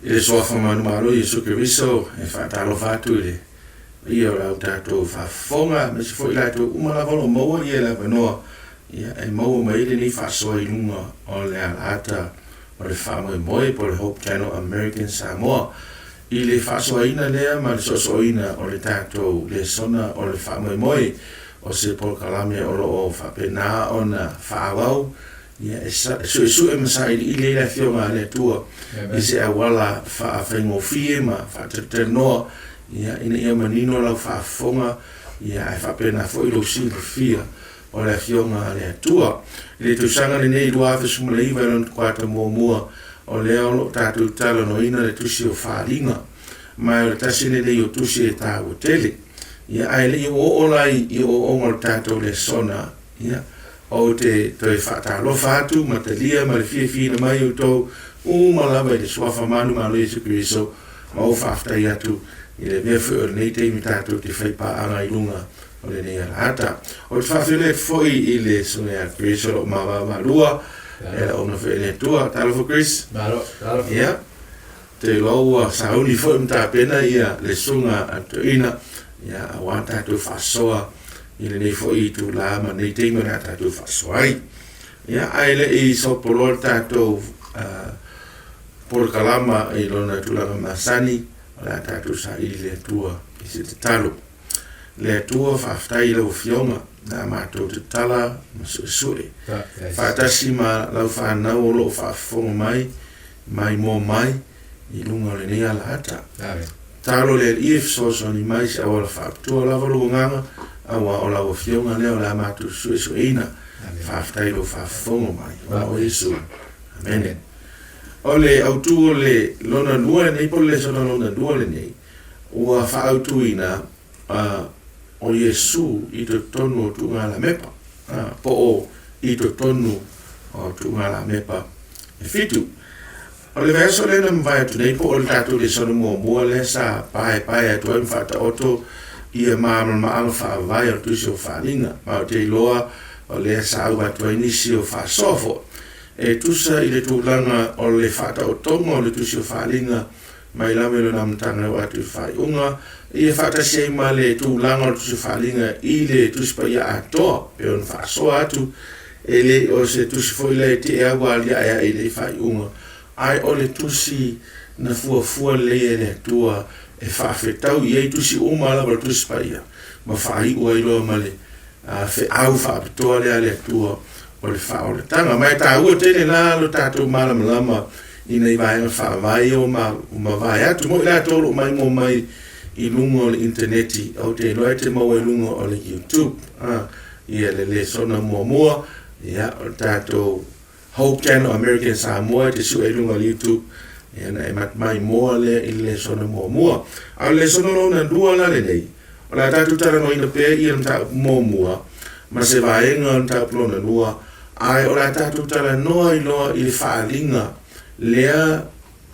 I le Suafa manumalo Iesu Keriso, e faatalofa atu i le paia o la tatou faafofoga, aemaise foi i latou uma lava o lo o maua ia le avanoa ia e maua mai ai lenei faasoa i luga o le alaata o le faamoemoe po o le Hope Channel American Samoa. I le faasoaina lea ma le soosooina o le tatou lesona o le faamoemoe o se polokalame o lo o faapena ona faaauau Ia, e suesue ma sailiili ai le Afioga a le Atua i se auala faafaigofie ma faateletelenoa, ia, ina ia manino lau faafofoga, ia, ae faapena foi lou silafia o le Afioga a le Atua. I le tausaga lenei 2019 i lona kuata muamua, o lea o lo o tatou talanoaina le tusi o Faaaliga, ma o le tasi lenei o tusi e taua tele. Ia, ae le i oooo la i ooooga o le tatou lesona, Ia, ou te toe faatalofa atu ma talia ma le fiafiaina mai outou uma lava i le Suafa manumalo Iesu Keriso, ma ou faafetai atu i le avea foi o lenei taimi tatou te faipaaga i luga o lenei alaata. Ou te faafeiloai atu foi i le Susuga ia Chris o lo o mavavalua e launa foi e le Atua. Talofa Chris. Malo, talofa. Ia, te iloa ua sauni foi ma tapena ia le Susuga a le Toeaina, ia, aua tatou faasoa i lenei foi itulā ma lenei taimi o le a tatou faasoa ai. Ia, ae le i sopoloa le tatou polokalama i lona tulaga masani, o le a tatou saili le Atua i se tatalo. Le Atua, faafetai i lau Afioga na matou tatala ma suesue faatasi ma lau fanau o lo o faafofoga mai, maimoa mai i luga o lenei alaata. Talo le Alii e fesoasoani mai se auala faapitoa lava lou agaga, aua o lau Afioga lea o le a matou suesueina. Faafetai i lou faafofoga mai, ona o Iesu. Amene. O le autu o le lona lua lenei, po o le lesona lona lua lenei, ua faaautuina o Iesu i totonu o tuugalamepa, po o i totonu o tuugalamepa e fitu. O le vaiaso lea na mavae atu nei, po o le tatou lesona muamua lea sa paepae atu ai ma faataoto ia malamalamaaga faavae o le Tusi o Faaaliga, ma ou te iloa o lea sa auga atu ai nisi o faasoa foi e tusa i le tulaga o le faataotoga o le Tusi o Faaaliga mai lava i lona amataga e oo atu i le faaiuga, ia faatasi ai ma le tulaga o le Tusi o Faaaliga i le Tusi Paia atoa, pei ona faasoa atu, e le o se tusi foi lea e te au aliae ai i le faaiuga, ae o le tusi na fuafua lelei e le Atua e faafetau i ai tusi uma lava o le Tusi Paia, ma faaiu ai loa ma le feau faapitoa lea a le Atua o le faaolataga. Ma e taua tele la lo tatou malamalama i nai vaega faavae ia ua mavae atu. Mo i latou o lo o maimoa mai i luga o le initaneti, ou te iloa e te maua i luga o le YouTube ia le lesona muamua, ia, o le tatou Hope Channel American Samoa e te sue i luga o le YouTube, ia, na e maimoa lea i le lesona muamua. A o le lesona lona lua la lenei, o le a tatou talanoaina pea ia le mataupu muamua ma se vaega o le mataupu lona lua, ae o le a tatou talanoa ai loa i le faaaliga lea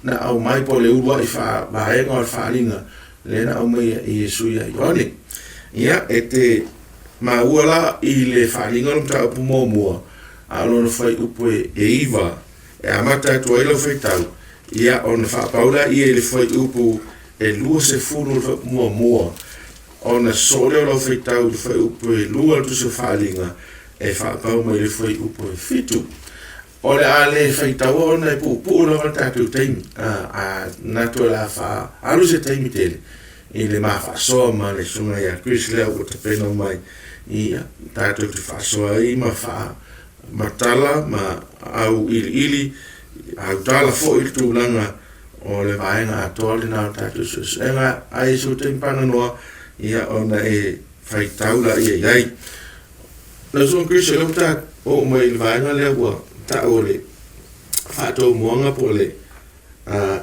na aumai po o le uluai vaega o le faaaliga lea na aumaia e Iesu ia Ioane. Ia, e te maua la i le faaaliga o le mataupu muamua, a o lona fuaiupu e 9 e amata atu ai lau faitau, ia ona faapau lea i le fuaiupu e 20 o le fuaiupu muamua, ona sosoo lea o lau faitau i le fuaiupu e 2 o le tusi o faaaliga e faapau mai le fuaiupu e 7. O le a le faitaua ona e puupuu lava le tatou taimi, a manatu o le a faaalu se taimi tele i le ma faasoa ma le susuga ia Chris lea ua tapena mai ia tatou te faasoa ai ma faamatala ma auiliili autala foi i le tulaga o le vaega atoa lena o le tatou suesuega. Ae i sou taimi paganoa ia ona e faitau laia i ai. Lau Susuga Chris, o lea ua ta oo mai i le vaega lea ua ta'u o le faatomuaga po o le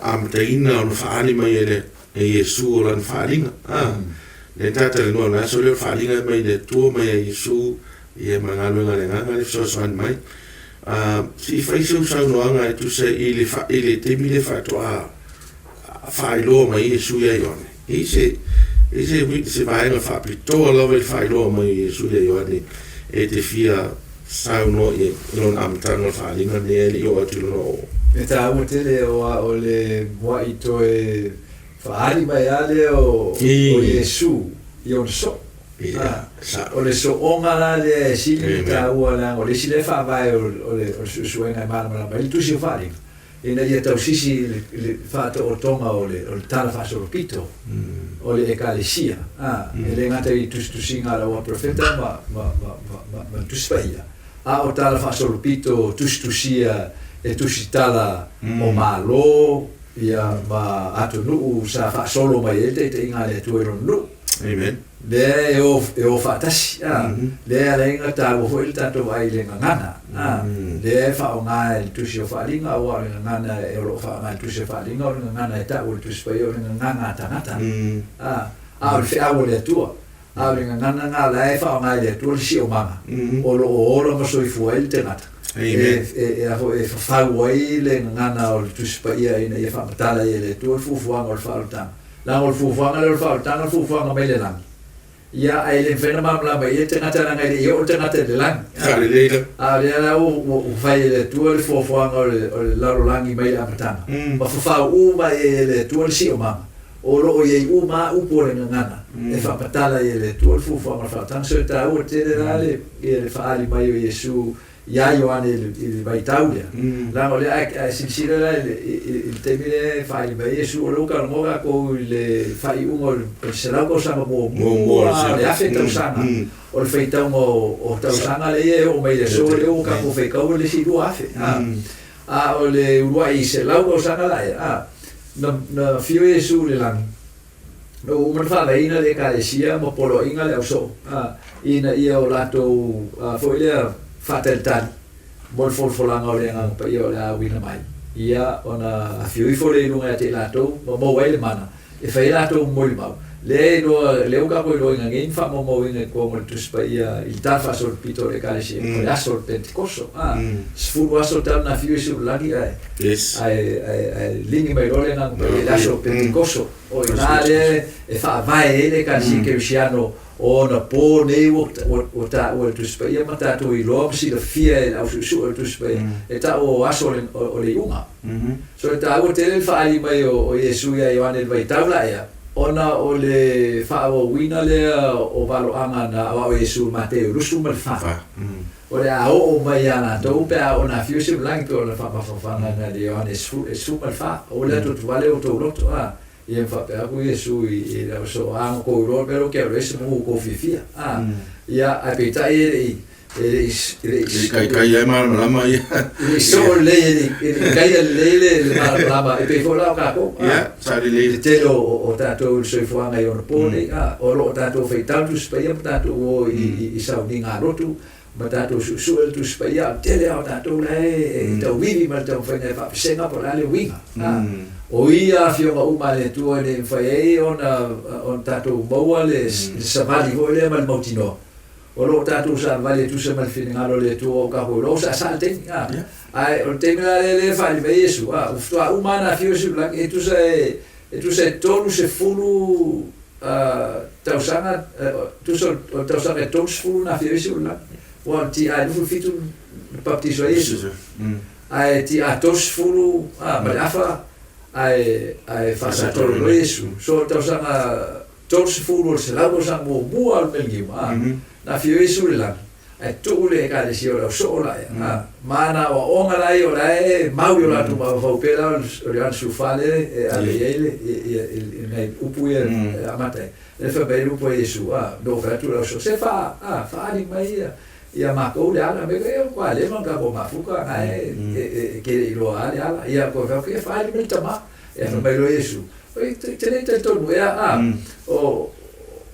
amataina ona faaali mai e le e Iesu o lana faaaliga. Lea ta talanoa i le aso lea o le faaaliga mai le Atua mai ia Iesu ia ma galuega a le Agaga le fesoasoani mai. Se i fai sau saunoaga e tusa i le i le taimi lea faatoa faailoa mai ai Iesu ia Ioane. E i se i se se vaega faapitoa lava i le faailoa mai o Iesu ia Ioane e te fia saunoa i ai i lona amataga o le faaaliga lenei ae le i oo atu i lona oo. E taua tele aua o le mua'i toe faaali mai lava lea o Iesu i ona soo. O le sooga la lea e sili ona taua leaga o le isi lea faavae o le suesuega e malamalama ai le Tusi o Faaaliga ina ia tausisi i le faataotoga o le tala faasolopito o le Ekalesia, e le gata i tusitusiga a le auaperofeta ma le Tusi Paia, a o tala faasolopito tusitusia e tusitala o Malo ia ma atunuu sa faasolo mai ai le taitaiga a le Atua i lona nuu. Amen. Lea e o, e o faatasi, a, lea e ala ai ona taua foi le tatou vaai i le gagana, a, lea e faaaoga e le Tusi o Faaaliga, aua o le gagana e o lo o faaaoga e le Tusi o Faaaliga, o le gagana e tau e le Tusi Paia o le gagana a tagata, a, a o le feau a le Atua. A o le gagana lena o la e faaaoga e le Atua le siomaga o lo o ola ma soifua ai le tagata, e fafau ai le gagana o le Tusi Paia ina ia faamatala ai e le Atua le fuafuaga o le faaolataga. Leaga o le fuafuaga lea o le faaolataga o le fuafuaga mai le lagi. Ia, ae le mafai ona malamalama i ai le tagata leaga e le i oo le tagata i le lagi. A o lea la ua fai e le Atua le fuafuaga o le lalolagi mai le amataga, ma fafau uma ai e le Atua le siomaga. O lo o i ai uma lava upu o le gagana e faamatala ai e le Atua le fuafuaga o le faautaga. So e taua tele la le le faaali mai o Iesu iā Ioane i le vaitau lea. Leaga o lea a e silasila la i le taimi lea e faaali mai ai Iesu, o lea ua talanoa tatou i le faaiuga o le 100 tausaga muamua o le 1000 tausaga o le faitauga o tausaga lea e oo mai i le aso lea ua tatou faitaua le isi 2000. A o le uluai 100 tausaga la ea, a, na, na afio Iesu i le lagi, na ua uma ona faavaeina le Ekalesia ma poloaiga le ausoo, a, ina ia o latou, a, foi lea faatalitali mo le folafolaga o le Agaga Paia o le a auina mai, ia ona afio ifo lea i luga ia te i latou ma maua ai le mana e fai ai latou molimau. Lea e iloa, lea ua tatou iloaina nei ma faamaumauina i totonu o le Tusi Paia i le Tala Faasolopito o le Ekalesia, o le aso o le Pentekoso, a, 10 aso talu ona afio Iesu i le lagi ae, ae, ae, ae ligi mai loa le Agaga Paia i le aso o le Pentekoso. O i ina lea e faavae ai le Ekalesia Kerisiano o ona po nei ua, ua, ua taua e le Tusi Paia ma tatou iloa ma silafia e le ausuesue o le Tusi Paia, e tau o aso o le, o le iuga. So e taua tele le faaali mai o Iesu iā Ioane i le vaitau la ea, ona o le faaauauina lea o valoaga na aoao Iesu i Mateo 24, o le a oo mai iā latou pe a oo na afio se malagi pei ona faamafanafana na le Ioane 14, o le atu atu vale outou loto, a, ia ma faapea atu Iesu i le auso, a na tou iloa le mea lea ou te alu ai se manu ua tou fiafia, a, ia, ae peitai e le i E le i, e le i. E kaikai ai malamalama ia. E le i soo lelei, e le i, e le i kaia lelei le, le malamalama, e pei foi la o tatou. Ia, sa lelei. Le tele o, o, o tatou i le soifuaga i ona po nei, a, o lo o tatou faitau le Tusi Paia ma tatou o i, i, i sauniga a lotu, ma tatou suesue le Tusi Paia, a o le tele lava o tatou la e, e tauivi ma le taumafaiga e faapesega po o le a le uiga. A, o ia afioga uma a le Atua ina ia mafai ai ona, ona tatou maua le, le savali foi lea ma le mautinoa. O lo o tatou savavali e tusa ma le finagalo o le Atua o tatou iloa ua saasaa le taimi, a. Ae o le taimi la lea lea e faaali mai ai Iesu, a, ua faatoa uma lava ona afio Iesu i le lagi, e tusa e, e tusa e 30 tausaga, tusa o le tausaga e 30 na afio ai Iesu i le lagi. Aua o le TA 27 na baptiso ai Iesu. Ae TA 30, a, ma le afa, ae, ae faasatolo loa Iesu. So o le tausaga 30 o le 100 tausaga muamua o le Mileniuma, a, na afio ai Iesu i le lagi, ae tuu le Ekalesia o le au soo la ea, a, ma ana aoaoga la ia o la e mau i o latou mafaufau pei la o le Ioane 14 lea e ave i ai le, i nai upu ia e amata ai, lea e fai mai ai le upu a Iesu, a, na ou fai atu i le au soo, se faa, a, faaali mai ia, ia matou le ala, mea e ua leva ona tatou mafuta, na e, e, e, le iloa lava le ala, ia, toe fai atu, ia faaali mai le tama. E fai mai loa Iesu, Oi, te le talitonu ea, a, o,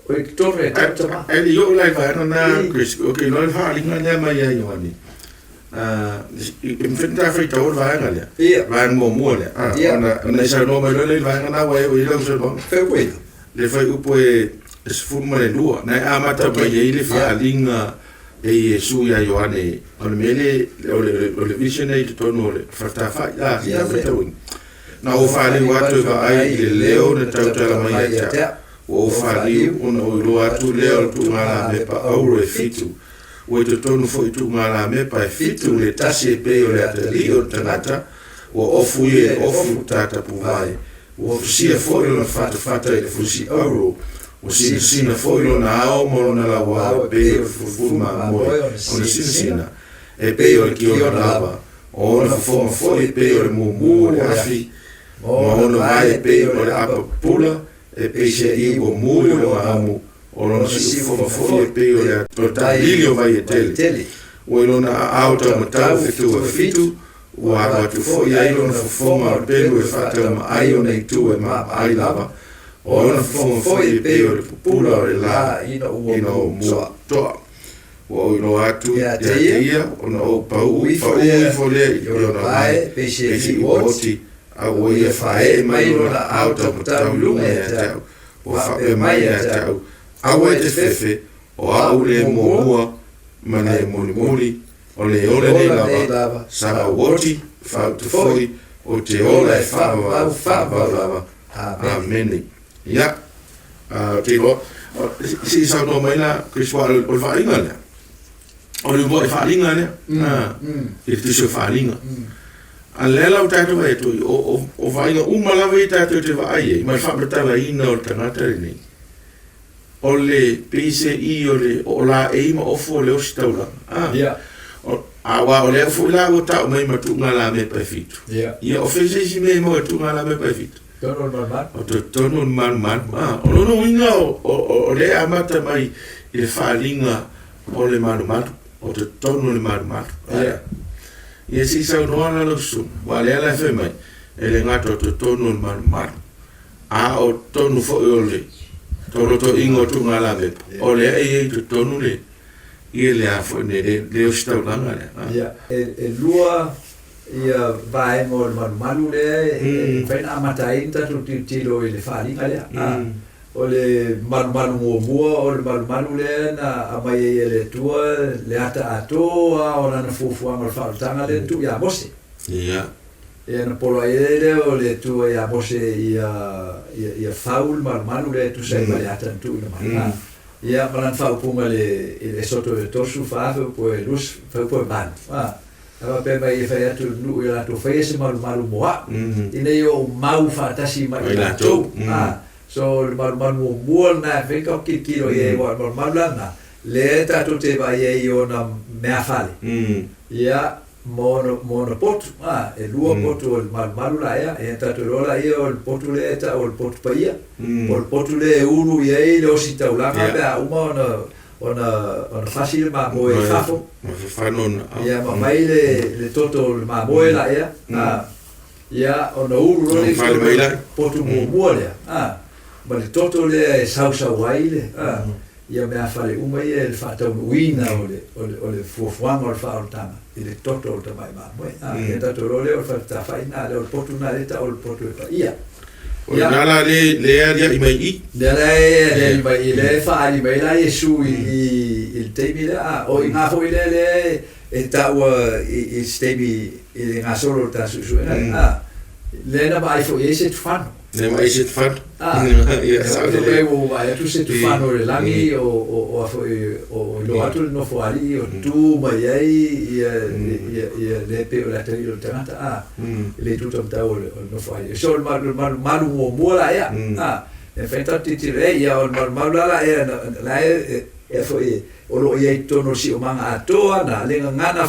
o i totonu e tau tama. Ae le i oo la i vaega na, Chris, ou te iloa le faaaliga lea mai ia Ioane. E mafai ona ta faitau le vaega lea. Ia. Vaega muamua lea. Ia. Ona e saunoa mai loa lea i le vaega na ua e oo i ai lau saunoaga. Fai upu ia. Le fuaiupu e 12, na e amata mai ai le faaaliga e Iesu ia Ioane, o le mea lea, o le vision lea i totonu o le faletafa'i, a, se ta faitauina. Na ou faliu atu e vaai i le leo na tautala mai ia te au. Ua ou faliu ona ou iloa atu lea o le tuugalamepa auro e fitu. Ua i totonu foi tuugalamepa e fitu le tasi e pei o le atalii o le tagata. Ua ofu ia i le ofu tatapuvae, ua fusia foi lona fatafata i le fusi auro, ua sinasina foi lona ao ma lona lauao e pei o le fulufulu mamoe ona sinasina, e pei o le kiona lava, o ona fofoga foi e pei o le mumu o le afi, ma ona vae e pei o le apa pupula, e peiseai ua mu i lona amu, o lona siufofoga foi e pei o le tailili o vai e tele. Ua i lona aao taumatau fetu e fitu, ua alu atu foi ai lona fofoga o le pelu e faataumaai ona itu e maamaai lava, o ona fofoga foi e pei o le pupula o le la ina ua mua toa. Ua ou iloa atu ia te ia ona ou pauu ifo lea i lona vae, peisei ua oti, a ua ia faaee mai lona aao taumatau i luga ia te au, ua faapea mai ia te au, Aua e te fefe, o au le muamua ma le mulimuli, o le ola nei lava, sa ou oti, faautu foi, ou te ola e faavavau, faavavau lava. Amene. Ia, ou te iloa, se i saunoa mai la, Chris, aua o le vaaiga lea, o le uluai faaaliga lea, i le tusi o faaaliga. A lea la ua tatou vaai atu ai, o vaaiga uma lava ia tatou te vaai ai, ma le faamatalaina o le tagata lenei, o le peiseai o le o laei ma ofo o le ositaulaga. Aua o lea foi la ua tau mai ma tuuga lamepa e fitu. Ia, o fea se isi mea e maua e tuuga lamepa e fitu? Totonu o le malumalu. O totonu o le malumalu. O lona uiga o lea e amata mai i le faaaliga o le malumalu, o totonu o le malumalu. Ia se i saunoa la lau susuga, aua o lea la e fai mai, e le gata o totonu o le malumalu, a o totonu foi o le tolotoiga o tuuga lamepa, o lea e i ai i totonu le, ia le a foi nei, le ositaulaga lea. Ia, e lua ia vaega o le malumalu lea e mafai ona amata ai ona tatou tilotilo i le faaaliga lea. O le malumalu muamua o le malumalu lea na aumai ai e le Atua le ata atoa o lana fuafuaga o le faaolataga lea na tuu ia Mose. Ia. Ia na poloai ai lea o le Atua ia Mose ia ia fau le malumalu lea e tusa ai ma le ata na tuuina mai. Ia ma lana faaupuga i le Esoto e 34 fuaiupu e 20 fuaiupu e 8. A faapea mai e fai atu i le nuu ia latou faia se malumalu mo a'u, ina ia ou mau faatasi ma i latou. So, o le malumalu muamua lena e mafai ona tatou tilotilo i ai, aua o le malumalu la lena, lea tatou te vaai ai i ona meafale, ia, ma ona potu. E lua potu o le malumalu la ea, ia tatou iloa laia o le potu lea e tau o le potu paia, po o le potu lea e ulu i ai le ositaulaga pe a uma ona ona ona fasi le mamoe i fafo. Ma fafano ona ao. Ia, ma aumai le le toto o le mamoe la ea, a, ia, ona ulu loa lea i totonu o le potu muamua lea, a, ma le toto lea e sausau ai le, a, ia meafale uma ia i le faataunuuina o le o le o le fuafuaga o le faaolataga i le toto o le tamai mamoe. A, ia tatou iloa lea o le faletafai lena, lea o le potu lena lea e tau o le potu e paia. O lena la le le aliaʻi mai i. Lea la e aliaʻi mai i, lea e faaali mai la Iesu i i le taimi lea, a o i ina foi lea lea e taua i se taimi i le gasolo o le ta suesuega lea, a lea na vaai foi i ai se tufano. Lea vaai se tufano. A, Ia, sao lelei. Fai mai ua vaai atu se tufano i le lagi o o o a foi o iloa atu le nofoalii o tu mai ai ia ia ia le pei o le atalii o le tagata, a. I le itu taumatau o le nofoalii. So o le malumalu muamua la ea, a, e mafai ona tatou tilotilo i ai, ia o le malumalu la la ea la e foi o lo o i ai i totonu o le siomaga atoa na le gagana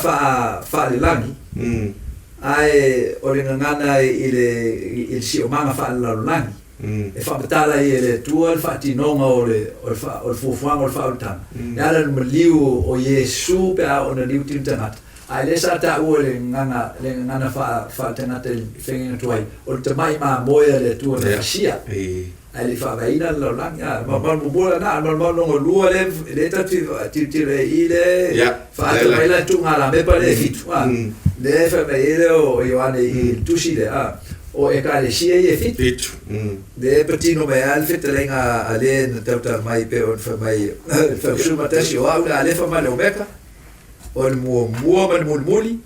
faalelagi, ae o le gagana i le siomaga faalelalolagi, e faamatala ai e le Atua le faatinoga o le fuafuaga o le faaolataga, e ala i le maliu o Iesu pe a oo ina liu tino tagata. Ae lea sa taua le gagana, le gagana faaletagata i le feagaiga tuai, o le tamai mamoe a le Atua na fasia, ae le i faavaeina le lalolagi. A, malumalu muamua lena, a o le malumalu lona lua lea, lea tatou te tilotilo ai i i le faata mai la le tuugalamepa lea e fitu, a, lea e fai mai ai lea o Ioane i le tusi lea, a, o Ekalesia ia e fitu. Fitu. Lea e patino mai lava le fetalaiga a le na tautala mai pei ona fai mai le Fausumatasi, o au le Alefa ma le Omeka. O le muamua ma le mulimuli,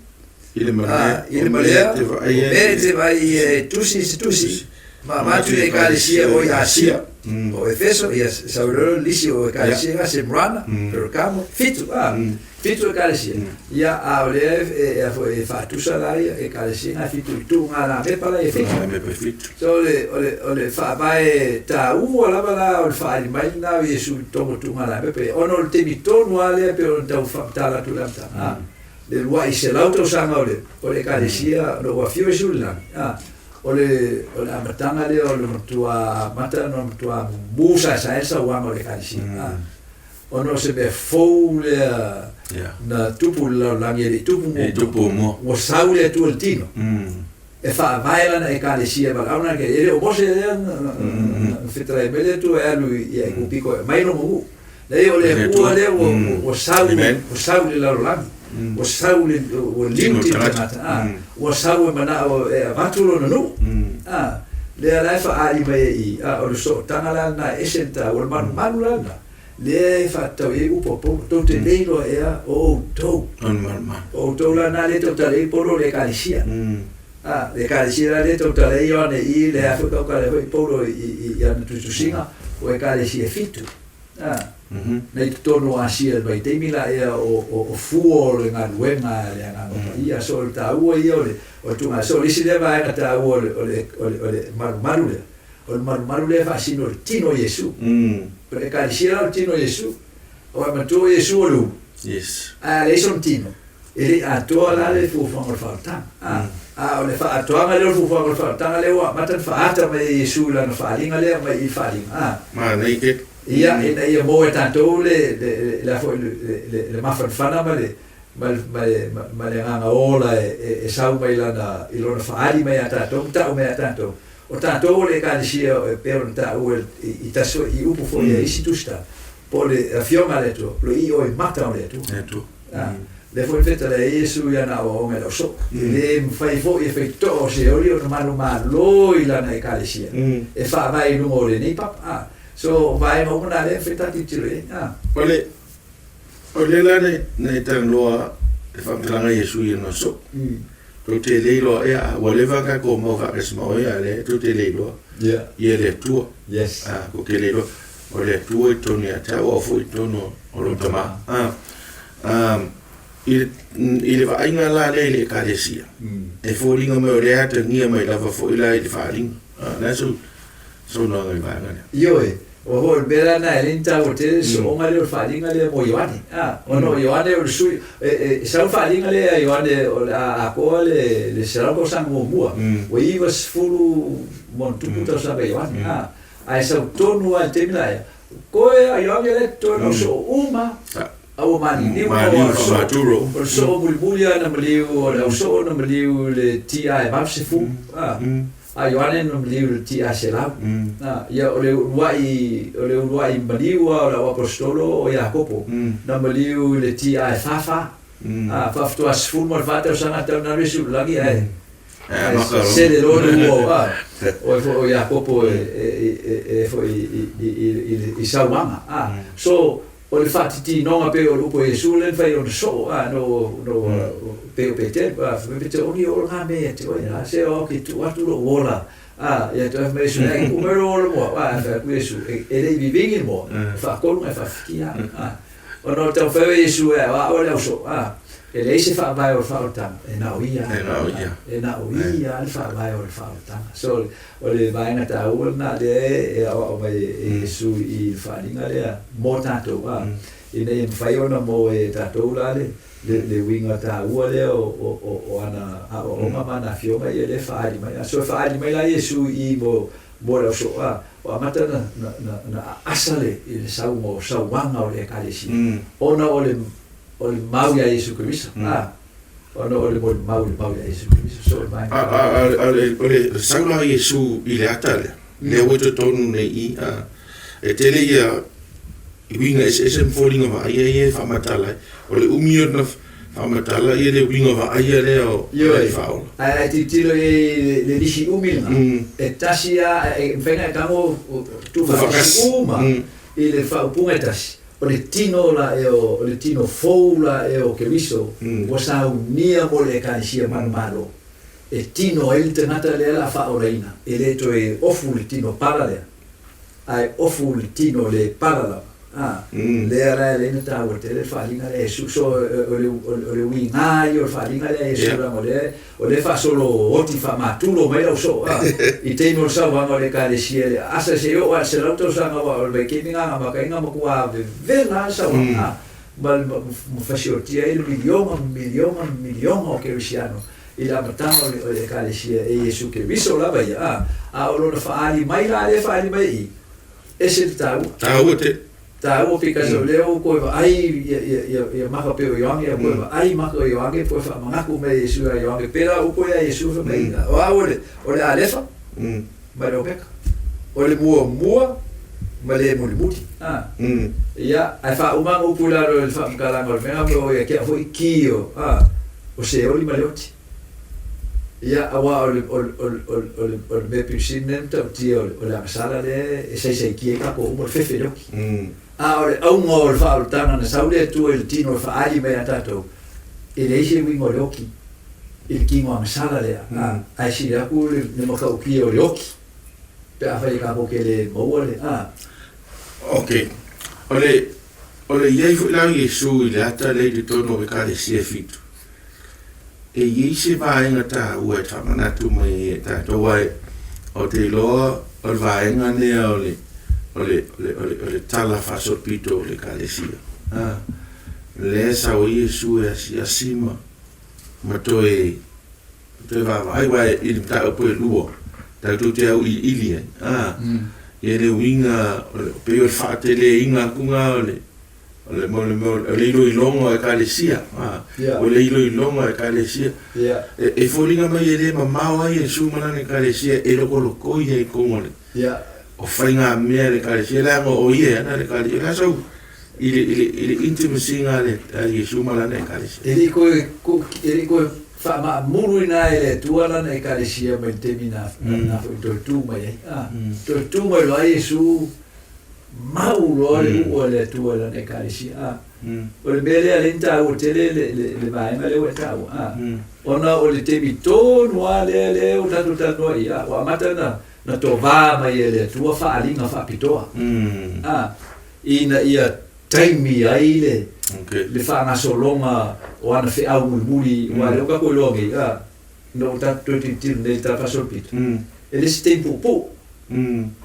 I le malea, i le malea, o mea e te vaai e tusi i se tusi, ma avatu i le Ekalesia o i Asia. O Efeso, ia sau loa le lisi o ekalesia na, Semrana, Pergamo, fitu, a, fitu ekalesia. Ia, a o lea e, e, e faatusa la ia ekalesia na fitu i tuuga lamepa la e fitu. Lamepa e fitu. So o le faavae taua lava la o le faaali mai lena o Iesu i totonu o tuuga lamepa ia. Ona o le taimi tonu lava lea pei ona tau faamatala atu i le amataga, a, le 200 tausaga o le ekalesia ona ua afio Iesu i le lagi, a, o le amataga lea o le matua amata ona matua mumu saesae le sauaga o le ekalesia, a, ona o se mea fou lea na tupu i le lalolagi e le i tupu E tupu muamua. Ua sau le Atua i le tino e faavae lana ekalesia valaau na e le o Mose lea na fetalai mai le Atua e alu i Aikupiko e aumai lona nuu. Leai, o le Atua lea ua sau, ua sau i le lalolagi, ua sau le ua liu tino tagata, a, ua sau e manao e avatu lona nuu, a, lea la e faaali mai ai i, a, o le sootaga la lena e ese le taua, o le malumalu la lena lea e faatatau i ai upu a Paulo, tou te le iloa ea o outou. O le malumalu. O outou la lena lea e tautala i ai Paulo o le ekalesia. A, le ekalesia la lea e tautala i ai Ioane i lea foi tautala ai foi Paulo i ana tusitusiga, o ekalesia e fitu. A, na i totonu o Asia i le vaitaimi la ea o fua o le galuega a le Agaga Paia. So o le taua ia o le tulaga. So o le isi lea vaega taua o le malumalu lea, o le malumalu lea e faasino i le tino o Iesu. O le ekalesia la o le tino o Iesu. Aua e manatua o Iesu o le ulu. Ae a leai sona tino, e le i atoa la le fuafuaga o le faaolataga. A, a o le faaatoaga lea o le fuafuaga o le faaolataga lea ua amata ona faaata mai e Iesu i lana faaaliga lea mai i le faaaliga. A. Manaia tele. Ia, ina ia maua e tatou le a foi le mafanafana ma le agaga ola e sau mai lana i lona faaali mai ia tatou ma tau mai ia tatou. O tatou o le ekalesia e pei ona taua i tasi foi i upu foi a isi tusita, po o le Afioga a le Atua, o lo i o i mata o le Atua. Le Atua. A, lea foi na fetalai ai Iesu i ana aoaoga i le ausoo. E le mafai foi e faitotoa o Seoli ona manumalo i lana ekalesia e faavae i luga o lenei papa. A, so o vaega uma na lea e mafai ona tatou tilotilo i ai. A. O le la na i talanoa le faamatalaga a Iesu i ana soo. Tou te le iloa ea, a ua leva ona tatou mau faatasi ma oe, a lea tou te le iloa ia le Atua. A, tou te le iloa, o le Atua i totonu ia te au, o au foi i totonu o lou Tama. A, a, i le vaaiga la lea i le Ekalesia, e foliga mai o lea e atagia mai lava foi la i le faaaliga. A, o le a sou saunoaga i le vaega lea? Ioe, Ua foi o le mea la lena e alai ni taua tele le sooga lea o le faaaliga lea mo Ioane. A, ona o Ioane o le sui, e sau le faaaliga lea ia Ioane o le a atoa le 100 tausaga muamua, ua 90+ tausaga Ioane. A, ae sau tonu lava i le taimi la ea, toe a Ioane lea toe na o soo uma, a ua maliliu ma ua soo, o le soo mulimuli lava na maliu, o le ausoo na maliu i le tia e 80, a. A Ioane na maliu i le tia 100. A, ia o le uluai, o le uluai maliu lava o le auaposetolo o Iakopo, na maliu i le tia e 44. A, faafitoa 14 tausaga talu ona alu Iesu i le lagi, ae ae sele loa le ua, a, o foi o Iakopo e foi i sauaga. A, so o le faatitinoga pei o le upu a Iesu lea na fai ona soo, a, no pei o Peteru, a, fai mai Peteru, o ni o lena mea ia te oe, a, se o ke tuu atu lou ola, a, ia te oe. Fai mai Iesu, ai tuu mai lou ola mo au. A, fai atu Iesu, e le i vivigi le moa, e faatolu ona e faafikia au. A, ona o le taumafai o Iesu e aoao le ausoo, a, e leai se faavae o le faaolataga, e na o ia, E na o ia. E na o ia le faavae o le faaolataga. So o le vaega taua lena lea e aoao mai e Iesu i le faaaliga lea mo tatou, a, ina ia mafai ona maua e tatou la le uiga taua lea o ana aoaoga ma ana afioga ia lea e faaali mai. A, so e faaali mai la Iesu i mo le ausoo, a, ua amata na aasa le i le sauga o sauaga o le ekalesia, ona o le mau iā Iesu Keriso, a, ona o le molimau i le mau iā Iesu Keriso. So o le vaega A o le sau la o Iesu i le ata lea, lea ua i totonu nei i, a, e tele ia uiga eseese ma foliga vaaia ia e faamatala ai. O le umi ona faamatala ia le uiga vaaia lea o le faaola. Ae tilotilo i ai le lisi umi lena, e tasi lava, e mafai ona e tago tuufaatasi uma i le faaupuga e tasi, o le tino la ea o le tino fou la ea o Keriso ua saunia mo le Ekalesia manumalo, e tino ai le tagata lea la faaolaina, e le toe ofu le tino pala lea. Ae ofu le tino le pala lava a lea la e alai ona taua tele le faaaliga lea a Iesu. So o le o le uiga ia o le faaaliga lea a Iesu leaga o lea o lea e faasolo oti faamatulo mai lau soo a i taimi o le sauaga o le Ekalesia i le aasa se i oo lava i le 100 tausaga aua o le vaitaimi lena na amata ai ona matua vevela lava le sauaga a ma ma fasiotia ai le miliona ma miliona ma miliona o kerisiano i le amataga o le Ekalesia e Iesu Keriso lava ia, a, a o lona faaali mai la lea e faaali mai i i, ese le taua. Taua te. Taua because o lea ua toe vaai ia, ia, ia, ia maka pei o Ioane, ia toe vaai maka o Ioane, toe faamanatu mai e Iesu ia Ioane, pei la upu ia Iesu fai mai, o au o le, o le Alefa ma le Omeka, o le muamua ma le mulimuli. A, ia, ae faauma ana upu i lalo i le faamatalaga o le mea lena, o ia te au foi ki o, a, o Seoli ma le oti. Ia, aua o le, o le, o le, o le, o le, o le mea pito sili lea e matautia o le, o le agasala lea e saisaitia ai tatou uma, o le fefe i le oti. A o le auga o le faaolataga na sau le Atua i le tino e faaali mai ia tatou, e leai se uiga o le oti i le tino agasala lea, a, ae sili atu le, le matautia o le oti pe afai e tatou te le maua le, a. Ok. O le, O le i ai foi la o Iesu i le ata lea i totonu o Ekalesia e fitu, e i ai se vaega taua e faamanatu mai ai e tatou, ae ou te iloa o le vaega lea o le, o le, o le, o le, o le tala faasolopito o le Ekalesia. A, lea e sau ai Iesu e asiasi ma, ma toe, toe vaavaai, aua i le mataupu e lua, tatou te auiliili ai, a, ia le uiga, o le, pei o le faateleina atu na o le, o le, o le, o le iloiloga o Ekalesia, a, o le iloiloga o Ekalesia. E, e foliga mai e le mamao ai Iesu ma lana Ekalesia e lokolokoi ai i totonu o le, o faigamea a le Ekalesia, leaga o ia e ana le Ekalesia. O le a sau i le, i le, i le intimacy na a Iesu ma lana Ekalesia? E le i toe, e le i toe faamaamuluina ai e le Atua lana Ekalesia mai le taimi na, na foi toe tu mai ai. A, toe tu mai loa Iesu, mau loa le uu a le Atua i lana Ekalesia. A, o le mea lea lea na taua tele le, le, le vaega lea ua e taua. A, ona o le taimi tonu lava lea, lea ua tatou talanoa i ai, a, ua amata ona na tovā mai e le Atua faaaliga faapitoa, a, ina ia taimi ai le, le faagasologa o ana feau mulimuli, aua o lea ua tatou iloa nei, a, ina ua tatou toe tilotilo nei i le Tala Faasolopito, e le se taimi puupuu,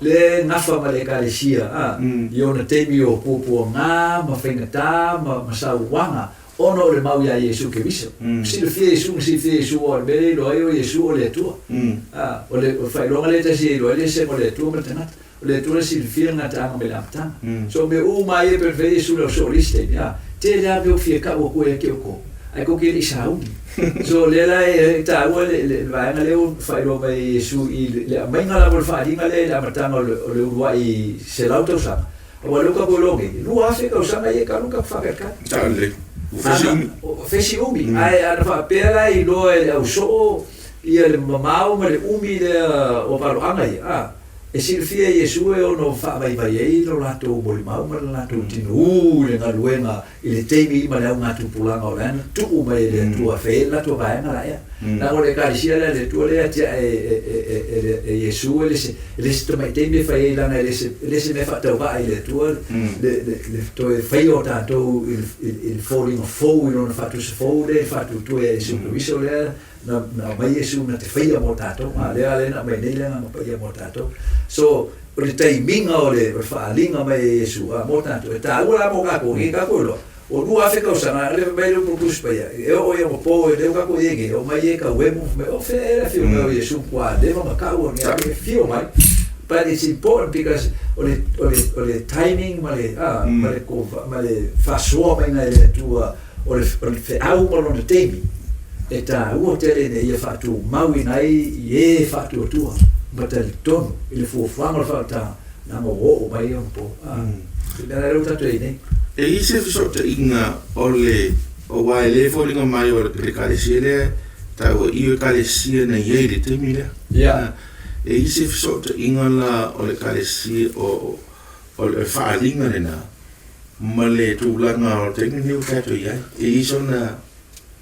lea e gafa ma le Ekalesia, a, i ona taimi o puapuaga ma faigata ma, ma sauaga, ona o le mau iā Iesu Keriso. Silafia Iesu ma silafia Iesu aua o le mea lea e iloa ai o Iesu o le Atua. A, o le faailoga lea e tasi e iloa ai le eseesega o le Atua ma le tagata. O le Atua e silafia le gataaga mai le amataga. So o mea uma lava ia e pei ona fai ai Iesu i lau soo i le isi taimi, a, tele lava mea ua fia kau atu ai ia te outou, ae tou te le i sauni. So o lea la e taua le, le, le vaega lea ua faailoa mai e Iesu i le, le aumaiga lava o le faaaliga lea i le amataga o le, o le uluai 100 tausaga, Aua lea ua tatou iloa nei, 2000 tausaga ia talu ona tatou faatalitali. Sao lelei. Ua fesi umi. Ua fesi umi. Ae ana faapea la e iloa e le au soo ia le mamao ma le umi lea o valoaga ia, a, e silafia e Iesu e ono faavaivai ai lo latou molimau ma le latou tinou i le galuega i le taimi ma le augatupulaga o la e na tuu mai e le Atua e fai ai le latou vaega la ea. Leaga o le Ekalesia lea a le Atua lea e atiae e Iesu e le se tamai taimi e fai ai leaga e le se mea faatauvaa i le Atua le toe faia o tatou i le foliga fou i lona faatusa fou lea i le faatuatua ia Iesu Keriso lea na aumai Iesu na te faia mo tatou, a lea lea na aumai nei le Agaga Paia mo tatou. So, o le taimiga o le faaaliga mai e Iesu a mo tatou, e taua la mo tatou, nei tatou iloa, ua 2000 tausaga, a lea fai mai le upu a le Tusi Paia, e oo ia ma po, e lea ua tatou i ai nei, e omai e tauemu, fai mai, o fea ea le afio mai o Iesu matua leva ona tau o ni a e afio mai. But it's important because o le, o le, o le timing ma le, a, ma le, ma le faasoa maiga e le Atua O le, o le feau ma lona taimi e taua tele ina ia faatumauina ai i e faatuatua ma talitonu i le fuafuaga o le faaolataga leaga ua oo mai ona po. A, le mea la lea ua tatou i ai nei. E i ai se fesootaiga o le, aua e le foliga mai o le Ekalesia lea taua i o Ekalesia na i ai i le taimi lea. Ia. E i ai se fesootaiga la o le Ekalesia o, o le faaaliga lena ma le tulaga o le taimi lenei ua tatou i ai. E i ai sona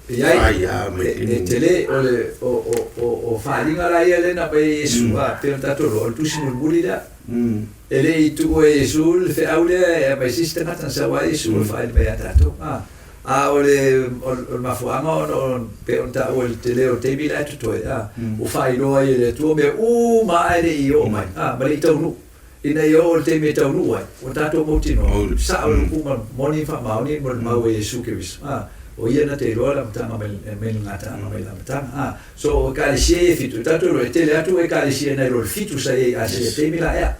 I ai, e tele, o le, o, o, o, o faaaliga la ia lea na aumai e Iesu, a, pei ona tatou iloa, o le tusi mulimuli lea. E le i tuua e Iesu le feau lea e aumai se isi tagata, na sau lava Iesu e faaali mai ia tatou. A, a o le, o le mafuaaga ona o, pei ona taua i le tele o le taimi la e totoe, a, ua faailoa ai e le Atua mea uma lava e le i oo mai, a, ma le i taunuu. Ina ia oo i le taimi e taunuu ai, ua tatou mautinoa, sao le upu ma moni ma faamaoni mo le mau a Iesu Keriso, a, o Ia na te iloa le amataga mai mai le gataaga mai le amataga. A, so o Ekalesia ia e fitu, e tatou iloa e tele atu Ekalesia nai lo le fitu sa i ai Asia i le taimi la ea.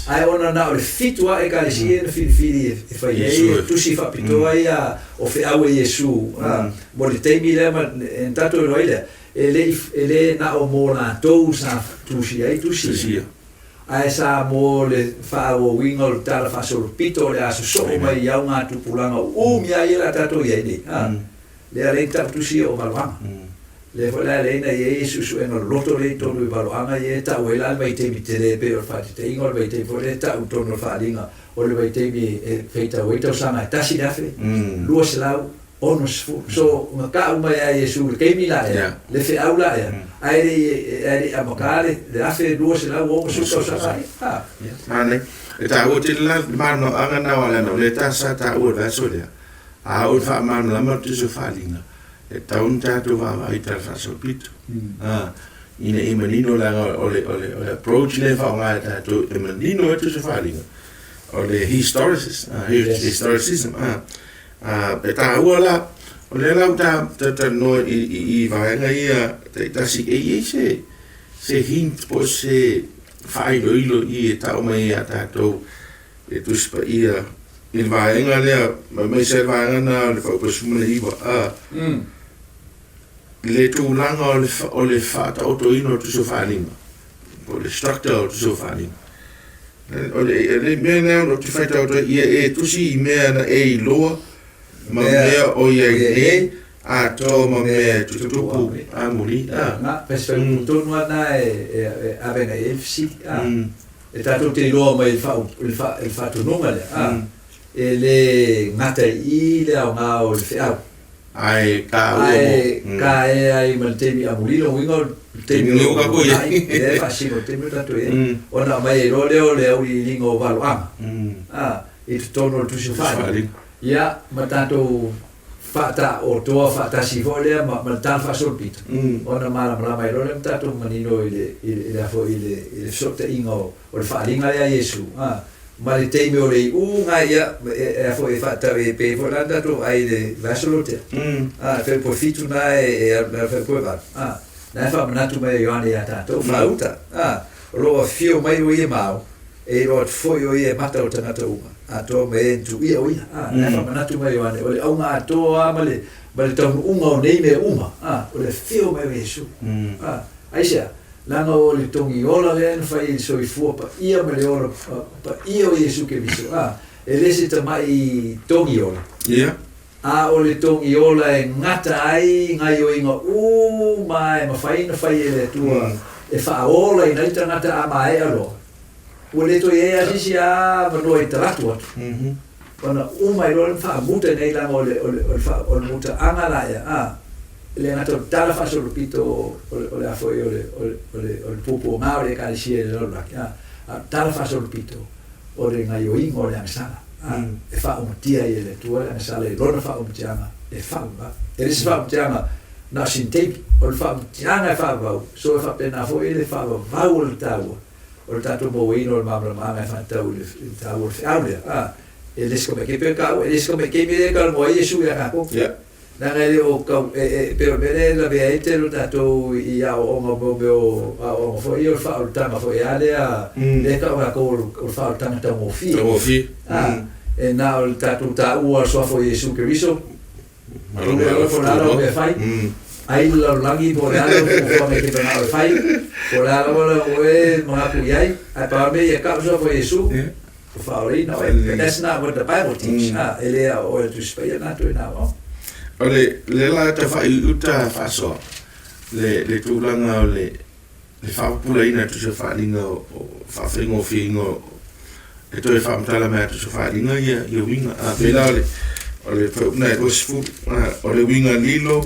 Ae ona na o le fitu lava Ekalesia ia na filifili e fai ai tusi faapitoa ia o feau a Iesu, a, mo le taimi lea ma e na tatou iloa ai lea, e le i, e le na o mo latou sa tusi ai tusi ia. Ae sa mo le faaauauina o le tala faasolopito o le a sosoo mai i augatupulaga umi a ia la tatou i ai nei. A, lea lea na tau tusi ia o valoaga. Lea foi la lea na i ai suesuega loloto lea i totonu i valoaga ia e tau ai la le vaitaimi tele pei o le faataitaiga o le vaitaimi foi lea e tau i totonu o le faaaliga o le vaitaimi e faitau ai tausaga e 1,000, 200, 60. So, na tau mai a Iesu i le taimi la ea, le feau la ea, ae le i, ae le i amata le, le 1260 tausaga ai. Ha. Manaia. E taua tele la le malamalamaaga na o Alana, o lea ta sa taua i le vaiaso lea, a oo i le faamalamalama o le tusi o faaaliga, e tatau ona tatou vaavaai i tala faasolopito. A, ina ia manino leaga o le, o le, o le approach lea e faaaoga e tatou e manino ai le tusi o faaaliga, o le historicist, historicism, a. Ā, e tāua la, o lea la ua ta talatalanoa i, i, i vaega ia taitasi, e i ai se, se hint po o se faailoilo i e tau mai ia tātou e Tusi Paia i le vaega lea, aemaise le vaega na o le Fuaiupu 19, ā, le tulaga o le, o le faataotoina o Tusi o Faaaliga, po o le structure o Tusi o Faaaliga. O le mea lea ou te faitau atu ai, ia e tusi i mea na e iloa, ma mea o i ai nei, atoa ma mea e tutupu amuli. Na, pese tonu lava na e ave agai i ai le fesili. E tatou te iloa mai i le faatonuga lea, e le gata i i le aoga o le feau. Ae taua mo. Ae taea ai ma le taimi amuli, lona uiga o le taimi o lo o lumanai, lea e faasino i le taimi o tatou i ai, ona aumai ai loa lea o le auiliiliga o valoaga, a, i totonu o le Tusi Faaliga. Ia, ma tatou faataotoa faatasi foi lea ma le tala faasolopito, ona malamalama ai loa lea ma tatou manino i le, i le, a foi, i le, i le fesootaiga o, O le faaaliga lea a Iesu, a, ma le taimi o le iuga, ia, e, a foi e faatau, e pei foi la na tatou vaai i le vaiaso lea ua tea, a, e fai po 7 na e, e alu i lalo, fai po e 8, a, na e faamanatu mai e Ioane ia tatou, faauta, a, o lo o afio mai o ia ma au, e iloa atu foi o ia e mata o tagata uma, atoa ma e na tuuia o ia, a, na e faamanatu mai e Ioane, o le auga atoa lava ma le, ma le taunuuga o nei mea uma, a, o le afio mai o Iesu, a, aisea? Leaga o le togi ola lea na fai i le soifua paia ma le ola paia o Iesu Keriso, a, e le se tamaʻi togi ola. Ia. A o le togi ola e gata ai gaioiga uma e mafai ona fai e le Atua e faaola ina ai tagata a maea loa, ua le toe i ai lava se isi avanoa i talaatu atu. Ona uma ai loa lea ma faamuta i nei leaga o le, o le, o le, o le mutaaga la ea, a, e le gata o le tala faasolopito o le, o le a foi, o le, o le, o le, o le puapuaga o le Ekalesia i le lalolagi, a, a o le tala faasolopito o le gaioiga o le agasala, a, e faaumatia ai e le Atua le agasala i lona faaumatiaga e faavavau. E le se faaumatiaga na o sina taimi, o le faaumatiaga e faavavau, so e faapena foi le faavavau o le taua o le tatou mauaina o le malamalamaga e faatatau i le taua o le feau lea, a, e le se tamaiti pei ona taua, e le se tamaiti mea lea e talanoa ai Iesu ia tatou. Leaga e le o tau, e, e, pei o le mea lea e lavea ai le tele o tatou i aoaoga o mea o aoaoga foi ia o le faaolataga foi lava lea, lea e tau tatou o le faaolataga taugofie. Taugofie. A, e na o le tatou taua o le suafa o Iesu Keriso, Pule oe po o le a lau mea e fai, ai le lalolagi po o le a lau fuafuaga e te manao e fai, po o le a lava lau oe e manatu i ai, ae pau le mea ia tau suafa o Iesu, ua faaolaina oe. But that's not what the Bible teach. A, e le ao oe le Tusi Paia lena toe na aoaoga. O le le la tawhai uta whaasoa, le, le tulaga o le, le faapupulaina e tusa faaaliga o faafaigofieina o e toe faamatala mai atu se faaaliga ia ia uiga. A pei la o le o le fuaiupu lena e 20, o le uiga lilo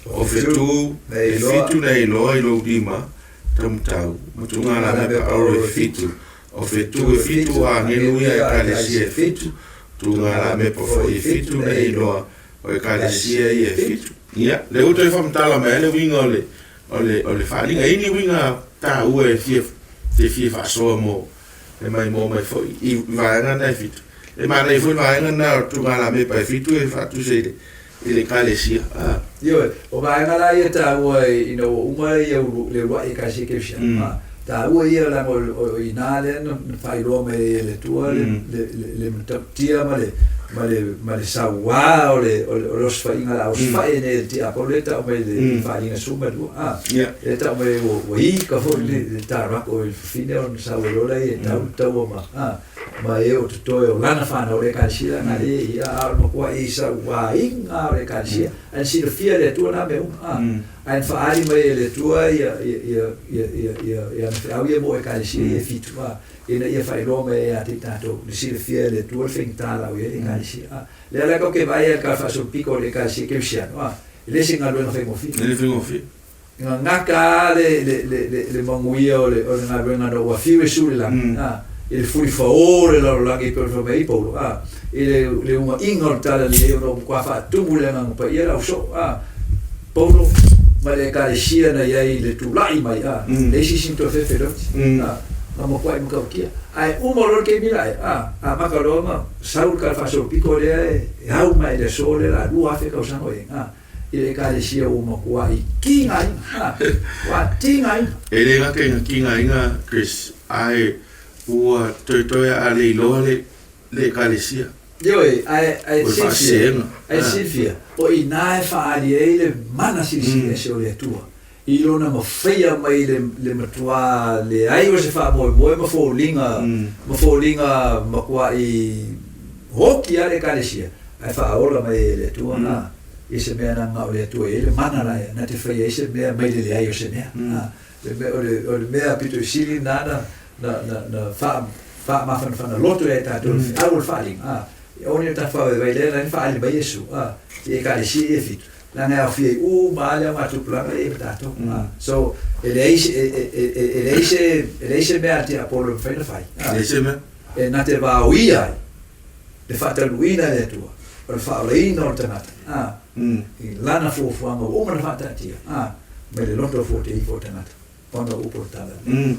O fetu e fitu na e iloa i lou lima taumatau ma tugalamepa auro e fitu. O fetu e fitu o agelu ia a ekalesia e fitu, tugalamepa foi e fitu na e iloa o ekalesia ia e fitu. Ia, lea ua toe faamatala mai ai le uiga o le, o le, o le faaaliga. E i ai ni uiga taua e fia, te fia faasoa mo le maimoa mai foi i vaega na e fitu. E manaia foi le vaega na o tugalamepa e fitu e faatusa i le, i le Ekalesia. A. Ioe, o vaega la ia taua ina ua uma ia le uluai Ekalesia Kerisiano, a, taua ia leaga o i ina lea na faailoa mai ai e le Atua le matautia ma le ma le ma le sauā o le o le osofaiga o le a osofai nei e le tiapolo lea e tau mai i le Faaaliga 12, a, lea e tau mai ai ua ika foi le tarako i le fafine ona sau ai loa lea e tau le taua ma, a. Ma e o totoe o lana fanau o le Ekalesia leaga e ia a o le makuaʻi sauāiga o le Ekalesia, ae na silafia e le Atua na mea uma, a, ae na faaali mai e le Atua ia, ia, ia, ia, ia, ia, ia ana feau ia mo Ekalesia ia e fitu, a, ina ia faailoa mai ai ia te i tatou, na silafia e le Atua le faigata la ua i ai le Ekalesia, a. Lea la tatou te vaai ai i le tala faasolopito o le Ekalesia Kerisiano, a, e le se galuega faigofie. E le faigofie. Gagata lava le manuia o le galuega na ua fiu Iesu i le lagi, a, i le fulifaō o le lalolagi e pei ona fai mai ai Paulo, a, i le ugaʻiga o le talalelei ona ua matua faatumu i le Agaga Paia le ausoo, a, Paulo ma le Ekalesia na i ai i le tulai mai, a, leai se isi na toe fefeloti, a, na matuai matautia. Ae uma loa le taimi la ea, a, amata loa ona sau le tala faasolopito lea e au mai i le aso lea o le a 2000 tausaga o i ai, a. i le Ekalesia ua matuai tigaina, ua tigaina. E le gata ina tigaina Chris, ae ua toetoe a le iloa le le Ekalesia. Ioe, ae ae silafia, ae silafia, o i ina e faaali ai le mana silisili ese o le Atua, i Lona mafaia mai le le matuā leai o se faamoemoe ma foliga, ma foliga matuai hoki lava le Ekalesia, ae faaola mai ai e le Atua, a. I se mea na na o le Atua e i ai le mana la ia, na te faia ai se mea mai le leai o se mea. A, le mea, o le, o le mea pito i sili na na, na, na, na wha, whaamafanafana loto ia i tātou, le feau o le faaaliga, a, e one o tātou whawaiwai lea na whaali mai Iesu, a, i Ekalesia ia e fitu. Leaga e aofia ai uma lava le augatupulaga ia ma tātou. A, so, e leai se, e, e, e, e, e leai se, e leai se mea a te Apolo e mafai ona fai. A, Leai se mea. e na te vaoia ai le faataunuuina e le Atua, o le faaolaina o le tagata, ā, i lana fuafuaga ua uma ona faataatia, ā, mai le loto 49 o le tagata, ona o upu o le tala lenei.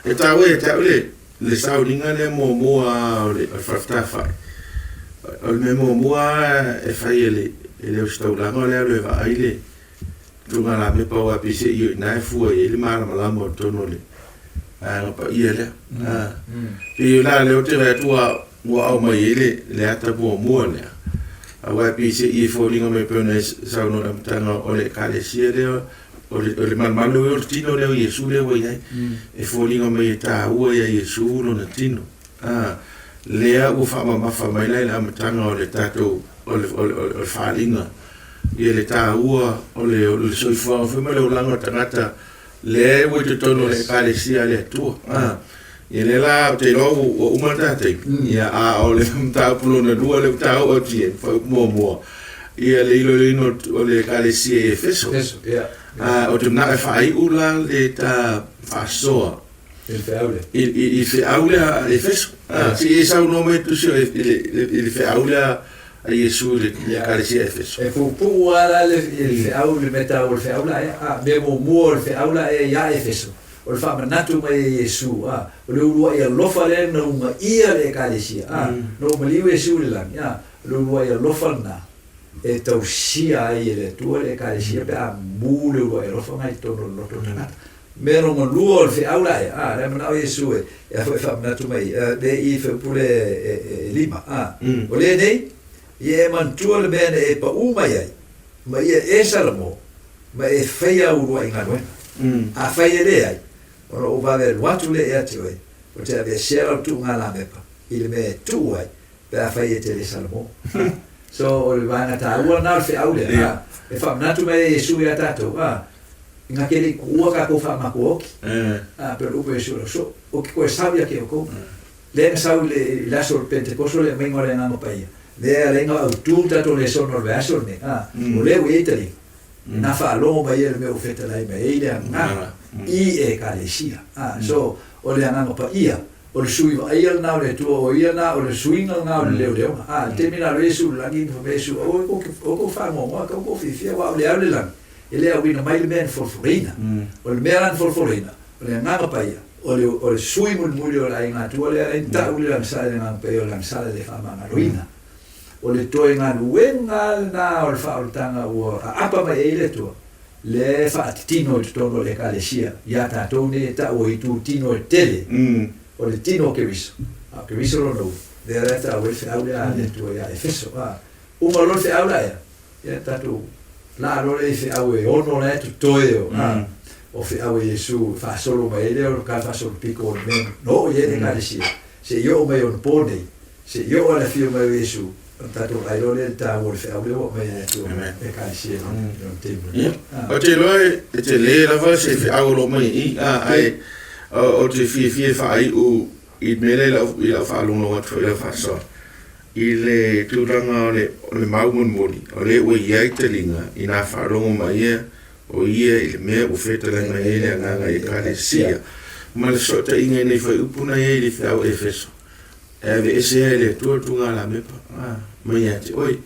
E taua ia te au le, le sauniga lea muamua o le, o le faafetafai. O le mea muamua e fai e le, e le ositaulaga o le alu e vaai le tugalamepa aua pei se i o i ina e fua i ai le malamalama o totonu o le vaega paia lea. Pei o la lea ou te vaai atu ua ua aumai ai le, le ata muamua lea. Aua e pei se i e foliga mai pei ona e saunoa i le amataga o le Ekalesia lea, o le, o le malumalu o le tino lea o Iesu lea ua i ai. E foliga mai e taua ia Iesu lona tino. A, lea ua faamamafa mai la i le amataga o le tatou, o le, o le, o le faaaliga, ia le taua o le, o le soifuaga foi ma le olaga o tagata lea ua i totonu o le Ekalesia a le Atua. A, ia lea la ou te iloa ua uma le ta taimi, ia a o le mataupu lona lua lea ua ta oo atu i ai, fuaiupu muamua, ia le iloiloina o le Ekalesia i Efeso. Efeso, ia. A, ou te manao e faaiu la le ta faasoa I le feau lea. I le feau lea a Efeso. A, se i e saunoa mai tusi i le feau lea a Iesu i le Ekalesia a Efeso. E puupuu lava la le feau, le mea taua o le feau la ea. A, mea muamua o le feau la ea ia Efeso, o le faamanatu mai e Iesu, a, o le uluai alofa lea na ugaia le Ekalesia, a, na ua maliu Iesu i le lagi, a, o le uluai alofa lena e tausia ai e le Atua le Ekalesia pe a mu le uluai alofa lena i totonu o le loto o le tagata. Mea lona lua o le feau la ea, a, lea manao Iesu e, e a foi e faamanatu mai, a, le i fuaiupu le e, e, e lima, a, o lenei, ia e manatua le mea na e paʻū mai ai, ma ia e salamo, ma e faia au uluaʻi galuega. Afai e leai, ona ou vave alu atu lea ia te oe, ou te aveesea lau tuuga lamepa i le mea e tuu ai, pe afai e te le salamo. So, o le vaega taua lena o le feau lea, a, e faamanatu mai ai Iesu iā tatou, a, Inga ke le kuua kakou whaamaku oki. A, pe o le upu e Iesu lau so, o ke koe sau ia ke oukou. Lea na sau i le, i le aso o le Pentekoso le aumaiga o le Agaga Paia. Lea e ala ai na autū tatou lesona o le vaiaso lenei. A, o lea ua i ai taliga. Na faalogo mai ia i le mea ua fetalai mai ai le Agaga i Ekalesia. So, o le Agaga Paia, o le sui vaaia lena o le Atua, o ia lena, o le suiga lena o le leoleoga. A, le taimi na alu ai Iesu i le lagi, na fai mai Iesu, Aua kou kou faanoanoa, kau kou fiafia, aua o le ao i le lagi, e le auina mai le mea na folafoleina. O le mea la na folafolaina, o le Agaga Paia, o le, o le sui mulimuli o le aiga Atua lea e tau le lagisala i le Agaga Paia, o le lagisala e le faamagaloina. O le toe galuega lena o le faaolataga ua aapa mai ai le Atua, lea e faatitino i totonu o le Ekalesia iā tatou nei e tau o itu tino e tele, o le tino o Keriso, a o Keriso lona ulu, lea la e tau ai le feau lea a le Atua iā Efeso. A uma loa le feau la ea, ia tatou laa loa lea i feau e ono la e totoe o, a, o feau e Iesu e faasolo mai ai lea o le faasolopito o le mea na oo i ai le Ekalesia, seia oo mai onapo nei. Se i oo a le afio mai o Iesu, ona tatou vaai loa lea i le taua o le feau lea ua aumai e le Atua i le Ekalesia i lona taimi lenei. Ou te iloa e tele lava se feau o lo o mai i i, ae ou te fiafia e faaiu i le mea lea i lau faalogologo atu foi i lau faasoa, i le tulaga o le mau mulimuli, o lea ua i ai taliga ina faalogo mai ia o ia i le mea ua fetalai mai ai le Agaga i Ekalesia, ma le fesootaiga i nei fuaiupu na i ai i le feau Efeso. E aveese ai e le Atua le tugalamepa mai ia te oe.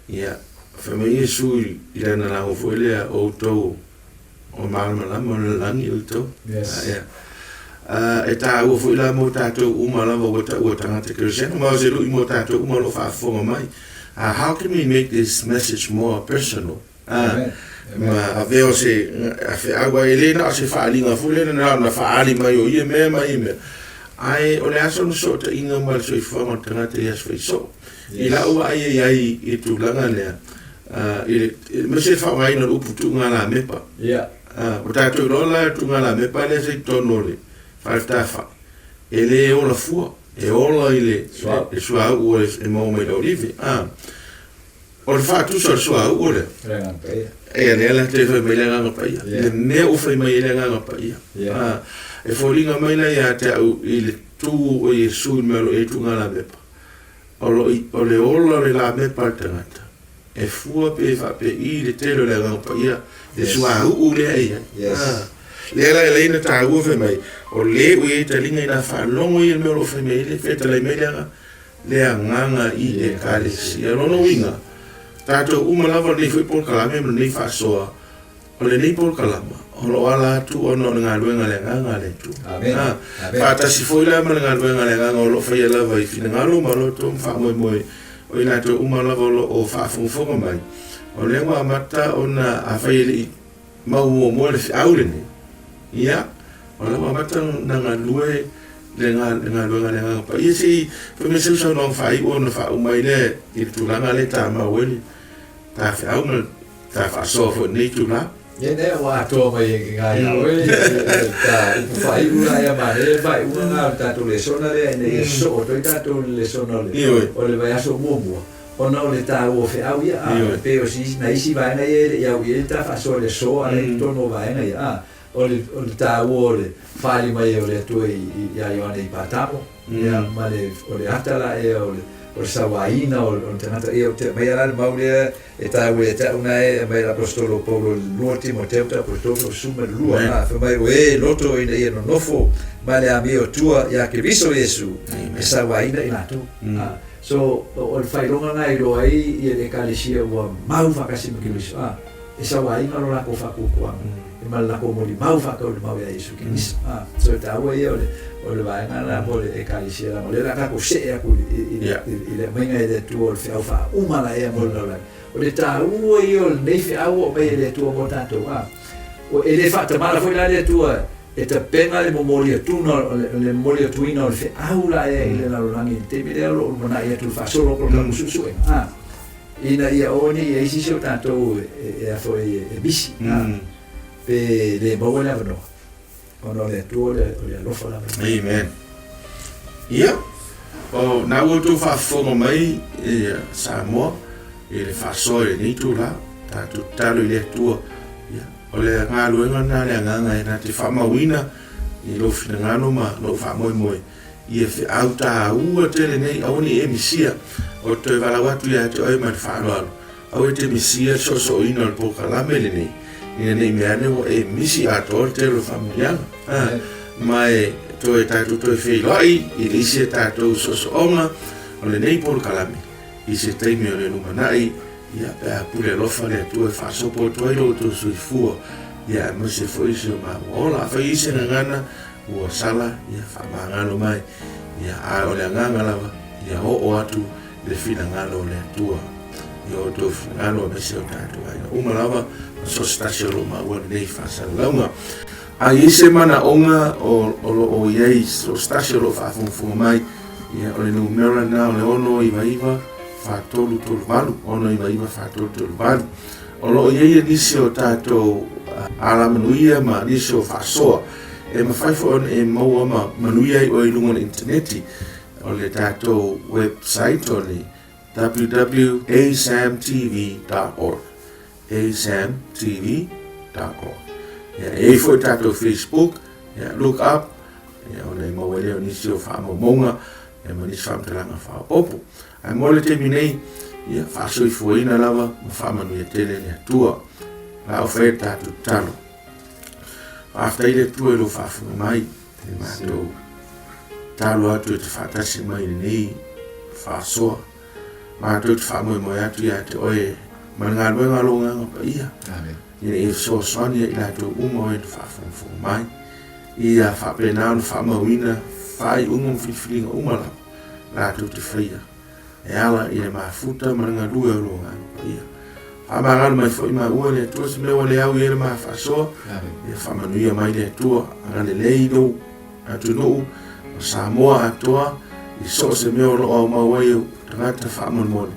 Ia, fai mai Iesu i lana lago foi lea, o outou o malamalama o le lalagi outou. Yes. Ia. E tāua foi la mo tātou uma lava ua taua tagata Kerisiano, ma o se lui mo tātou uma o lo o faafofoga mai. How can we make this message more personal? Amen. Ma avea o se feau ai, e le na o se faaaliga foi lea na ona faaali mai o ia mea ma ia mea. Ae o le a sona fesootaiga ma le soifuaga o le tagata i aso faisoo. I lau vaai e i ai i le tulaga lea, i le, aemaise le faaaogaina o le upu tuugalamepa. Yeah. Ua tatou iloa la le tuugalamepa lea sa i totonu o le faletafa, e le ola fua, e ola i le suauu e maua mai i le olive. O le faatusa o le suauu lea. Le Agaga Paia. Ia, lea la toe fai mai le Agaga Paia. Le mea ua fai mai ai le Agaga Paia. E foliga mai la ia te au i le tu o Iesu i le mea o lo o i ai tuuga lamepa. O lo o le ola o le lamepa a le tagata, e fua pe faapei i le tele o le Agaga Paia, le suauu lea e i ai. Lea la e alai ona taua fai mai, o le ua i ai taliga ina faalogo ia i le mea o lo o fai mai ai le fetalai mai le Agaga. le agaga i Ekalesia. O lona uiga, tatou uma lava o lenei foi polokalame ma lenei faasoa, o lenei polokalama, o lo o ala atu ona o le galuega a le Agaga a le Atua. Amen. Ha, faatasi foi la ma le galuega a le Agaga o lo o faia lava i finagalo ma loto ma faamoemoe o i latou uma lava o lo o faafogafoga mai, o lea ua amata ona afai e le i mau muamua le feau lenei, ia, o lea ua amata ona galue le galuega a le Agaga Paia. Se i fai mai sau saunoaga faaiu ona faauma ai lea i le tulaga lea e tamau ai le ta feau ma le ta faasoa foi i lenei itula. Ia lea ua atoa mai i ina ia oe le ta upu faaiu la ea manaia le faaiuga lena o le tatou lesona lea ina ia sosoo atu ai tatou i le lesona o le vaiaso muamua. Ona o le taua o feau ia, a, e pei o si, nai isi vaega ia e le i au i ai le ta faasoa i le aso, a la e i totonu o vaega ia, a, o le, o le taua o le faaali mai o le Atua i, i, iā Ioane i Patamo, ia, ma le, o le ata la ea o le, o le sauaina o, o le tagata, ia, ou te aumaia la le mau lea e taua ia te au na e aumai e le Aposetolo o Paulo i le 2 Timoteo tapuletolu 12, a, fai mai, o e loto ina ia nonofo ma le amio tua iā Keriso Iesu, e sauaina i latou, a. So, o le faailoga lena e iloa ai ia le Ekalesia ua mau faatasi ma Keriso, a, e sauaina lo latou faatuatuaga e ma le latou molimau faataulimau iā Iesu Keriso. A, so e taua ia o le, o le vaega lena mo le Ekalesia leaga o lea o le a tatou see atu i, i, i le aumaiga e le Atua o le feau faauma laea mo le lalolagi. O le taua ia o lenei feau ua aumai e le Atua mo tatou, a, e le faatamala foi la le Atua E tapena le momoli atuga o le momoli atuina o le feau la ea i le lalolagi i le taimi lea o lo o lumanai atu i le faasolo o le tatou suesuega, a, ina ia aua ne i i ai se isi o tatou e a foi e misi, a, pe le maua le avanoa, ona o le Atua o le alofa lava ia. Amen. Ia, o na ua outou faafofoga mai i Samoa i le faasoa i lenei itula, tatou tatalo i le Atua, ia, O le galuega lena a le Agaga e na te faamauina i lou finagalo ma lou faamoemoe ia feau taua tele nei, aua ne i e misia, o te toe valaau atu ia te oe ma le faaaloalo. Aua e te misia le soosooina o le polokalame lenei, ina ne i mea ane ua e misi atoa le tele o faamanuiaga. Ma e toe tatou toe feiloai i le isi a tatou soosooga o lenei polokalame i se taimi o le lumanai, ia, pe a pule alofa le Atua e faasopo atu ai lo outou soifua, ia, aemaise foi si o maua ola. Afai e i ai se gagana ua sala, ia faamagalo mai, ia, a o le agaga lava, ia oo atu le finagalo o le Atua i o outou finagalo aemaise o tatou aiga uma lava ma so o se tasi o lo o maua lenei faasalalauga. A i ai se manaoga o lo o i ai so o se tasi o lo o faafogafoga mai, ia, o le numera lena o le 699 4338, 699 4338. O lo o i ai nisi o tatou alamanuia ma nisi o faasoa e mafai foi ona e maua ma manuia ai oe i luga o le initaneti. O le tatou website o le www.asamtv.org asamtv.org. Ia, e i ai foi tatou Facebook, ia, look up, ia, ona e maua ai lea o nisi o faamaumauga, ia, ma nisi faamatalaga faaopoopo. Ae mo le taimi nei, ia, faasoifuaina lava ma faamanuia tele le Atua. La o fai le tatou tatalo. Faafetai le Atua i lou faafofoga mai. E matou talo atu e te faatasi mai i lenei faasoa. Matou te faamoemoe atu ia te oe ma le galuega a lou Agaga Paia. Amen. Ina ia fesoasoani ia i latou uma o e na faafogafoga mai. Ia faapena ona faamauina faaiuga ma filifiliga uma lava latou te faia e ala i le mafuta ma le galue o lou Agaga Paia. Faamagalo mai foi maua le Atua se mea ua le au i ai le ma faasoa. Ia faamanuia mai le Atua, agalelei lou atunuu o Samoa atoa i so o se mea o lo o aumau ai ou tagata faamolemole,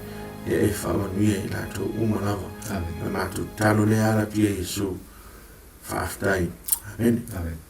ia e faamanuia i latou uma lava. Amen. Na matou tatalo lea ala pia Iesu. Faafetai. Amene. Amen.